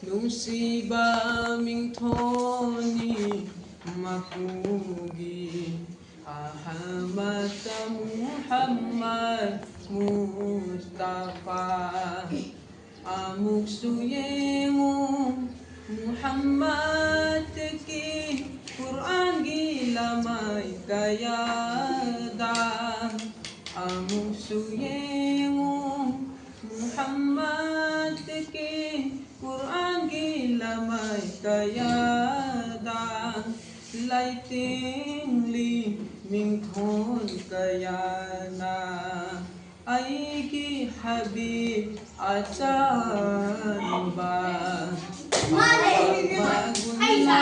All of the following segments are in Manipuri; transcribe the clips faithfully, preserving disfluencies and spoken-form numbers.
ꯅꯨꯡꯁꯤꯕ ꯃꯤꯡꯊꯣꯟꯅꯤ ꯃꯄꯨꯒꯤ ꯑꯍꯃꯗ ꯃꯨꯍꯝꯃꯗ ꯃꯨꯁꯇꯐꯥ꯫ ꯑꯃꯨꯛꯁꯨ ꯌꯦꯡꯉꯨ ꯃꯨꯍꯝꯃꯗꯀꯤ ꯀꯨꯔꯥꯟꯒꯤ ꯂꯃꯥꯏ ꯀꯌꯥꯗ꯫ ꯑꯃꯨꯛꯁꯨ ꯌꯦꯡꯉꯨ ꯃꯨꯍꯝꯃꯗꯀꯤ ꯀꯨꯔꯥꯟꯒꯤ ꯂꯃꯥꯏ ꯀꯌꯥꯗ꯫ ꯂꯩꯇꯦꯡꯂꯤ ꯃꯤꯡꯊꯣꯟ ꯀꯌꯥꯅ ꯑꯩꯒꯤ ꯍꯕꯤꯕ ꯑꯆꯥꯟꯕ꯫ ꯃꯥꯒꯨꯝꯅ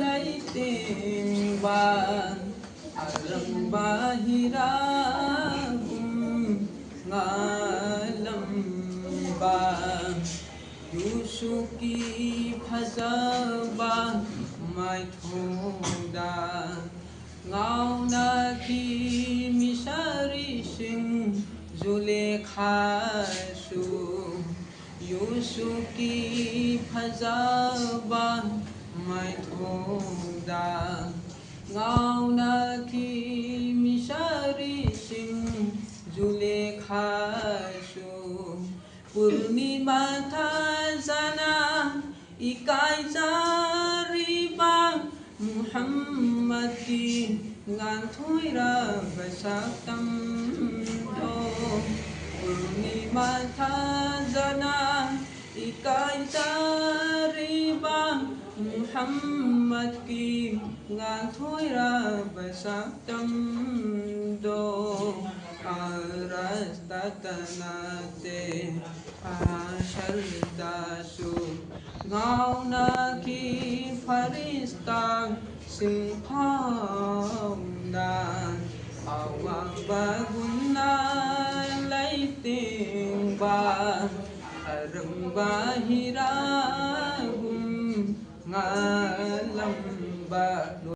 ꯂꯩꯇꯦꯡꯕ ꯑꯔꯪꯕ ꯍꯤꯔꯥꯒꯨꯝ ꯉꯥꯜꯂꯝꯕ꯫ ꯌꯨꯁꯨꯞꯀꯤ ꯐꯖꯕ ꯃꯥꯏꯊꯣꯡꯗ ꯉꯥꯎꯅꯈꯤ ꯃꯤꯁꯔꯤꯁꯤꯡ ꯖꯨꯂꯦꯈꯥꯁꯨ꯫ ꯌꯨꯁꯨꯞꯀꯤ ꯐꯖꯕ ꯃꯥꯏꯊꯣꯡꯗ ꯉꯥꯎꯅꯈꯤ ꯃꯤꯁꯔꯤꯁꯤꯡ ꯖꯨꯂꯦꯈꯥꯁꯨ꯫ ꯄꯨꯔꯅꯤꯃꯥ ꯊꯥꯖꯅ ꯏꯀꯥꯏꯖꯔꯤꯕ ꯃꯨꯍꯝꯃꯗꯀꯤ ꯉꯥꯟꯊꯣꯏꯔꯕ ꯁꯛꯇꯝꯗꯣ꯫ ꯄꯨꯔꯅꯤꯃꯥ ꯊꯥꯖꯅ ꯏꯀꯥꯏꯖꯔꯤꯕ ꯃꯨꯍꯝꯃꯗꯀꯤ ꯉꯥꯟꯊꯣꯏꯔꯕ ꯁꯛꯇꯝꯗꯣ꯫ ꯑꯔꯁꯇ ꯅꯠꯇꯦ ꯃꯍꯁꯔꯗꯁꯨ ꯉꯥꯎꯅꯈꯤ ꯐꯔꯤꯁꯇꯥꯁꯤꯡ ꯐꯥꯎꯅ꯫ ꯑꯋꯥꯡꯕ ꯒꯨꯟꯅ ꯂꯩꯇꯦꯡꯕ ꯑꯔꯪꯕ ꯍꯤꯔꯥꯒꯨꯝ ꯉꯥꯜ